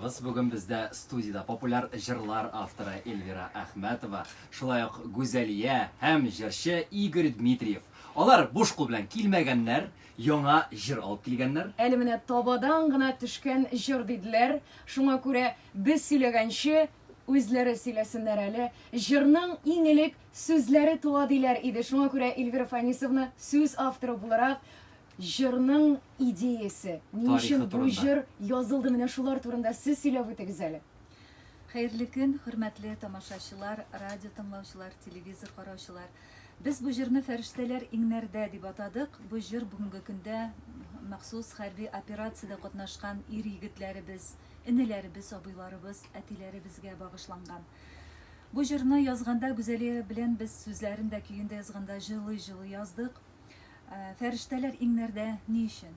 Бүген бездә студиядә популяр җырлар авторы Эльвира Әхмәтова, шулай ук Гүзәлия һәм җырчы Игорь Дмитриев. Алар буш кул белән килмәгәннәр, яңа җыр алып килгәннәр. Әле менә табадан гына төшкән җыр диделәр. Шуңа күрә без сөйләгәнче, үзләре сөйләсеннәр әле. Җырның иң элек сүзләре туа диләр иде. Шуңа күрә Эльвира Фанисовна сүз авторы буларак Җырның идеясе, ни өчен бу җыр язылды, менә шулар турында сез сөйләп үтегез әле. Хәерле көн, хөрмәтле тамашачылар, радио тыңлаучылар, телевизор караучылар. Без бу җырны Фәрештәләр иңнәрдә дип атадык. Бу җыр бүгенге көндә махсус хәрби операциядә катнашкан ир-егетләребез, энеләребез, абыйларыбыз, әтиләребезгә багышланган. Бу җырны язганда Гүзәлия белән без сүзләрен дә, көен дә язганда җылый-җылый яздык. Фәрештәләр иңнәрдә ни өчен?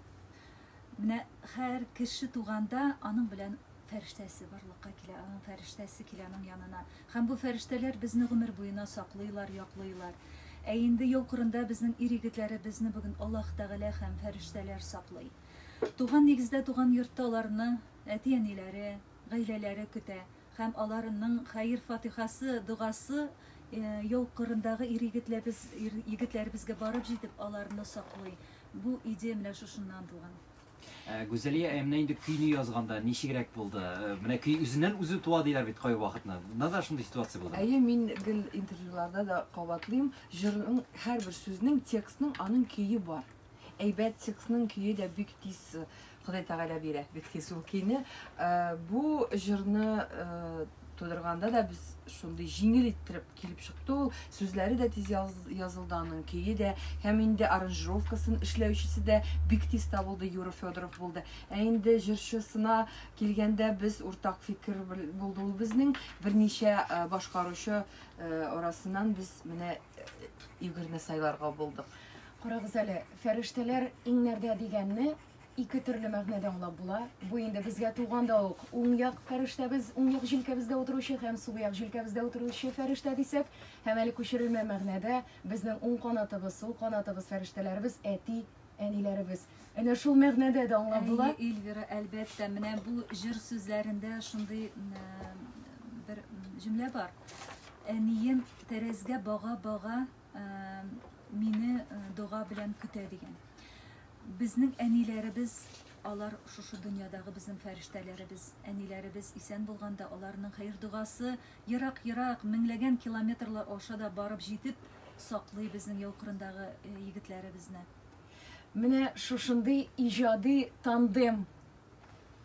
Менә һәр кеше туганда аның белән фәрештәсе барлыкка килә, аның фәрештәсе килә аның янына. Һәм бу фәрештәләр безне гомер буена саклыйлар, яклыйлар. Ә инде яу кырында безнең ир-егетләребезне бүген Аллаһ Тәгалә һәм фәрештәләр саклый. Туган нигездә, туган йортта аларны әти-әниләре, гаиләләре көтә. Һәм аларның хәер-фатихасы, догасы яу кырындагы ир-егетләребез, ир-егетләребезгә барып җитеп, аларны саклый. Бу идея менә шушыннан туган. Гүзәлия, ә менә инде көйне язганда ничегрәк булды? Менә көй үзеннән-үзе туа диләр бит кайвакытны. Монда да шундый ситуация булдымы? Әйе, мин гел интервьюларда да кабатлыйм, җырның һәрбер сүзнең, текстның аның көе бар. Әйбәт текстның көе дә бик тиз Ходай Тәгалә бирә, бик тиз ул көйне. Бу җырны тудырганда да без шундый җиңел иттереп килеп чыкты ул. Сүзләре дә тиз язылды, аның көе дә, һәм инде аранжировкасын эшләүчесе дә бик тиз табылды, Юра Федоров булды. Ә инде җырчысына килгәндә без уртак фикер булды ул безнең. Берничә башкаручы арасыннан без менә Игорьны сайларга булдык. Карагыз әле, фәрештәләр иңнәрдә дигәнне ике төрле мәгънәдә аңлап була. Бу инде безгә туганда ук уң як фәрештәбез, уң як җилкәбездә утыручы һәм сул як җилкәбездә утыручы фәрештә дисәк, һәм әле күчерелмә мәгънәдә безнең уң канатыбыз, сул канатыбыз, фәрештәләребез, әти, әниләребез. Әнә шул мәгънәдә дә аңлап була. Әйе, Эльвира, әлбәттә, менә бу җыр сүзләрендә шундый бер җөмлә бар. Әнием тәрәзгә бага-бага мине дога белән көтә дигән. Безнең әниләребез, алар шушы дөньядагы безнең фәрештәләребез. Әниләребез исән булганда аларның хәер-догасы ерак-ерак, меңләгән километрлар аша да барып җитеп, саклый безнең яу кырындагы егетләребезне. Менә шушындый иҗади тандем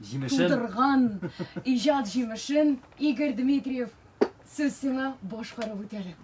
Җимешен. тудырган иҗат җимешен Игорь Дмитриев, сүз сиңа, башкарып үт әле.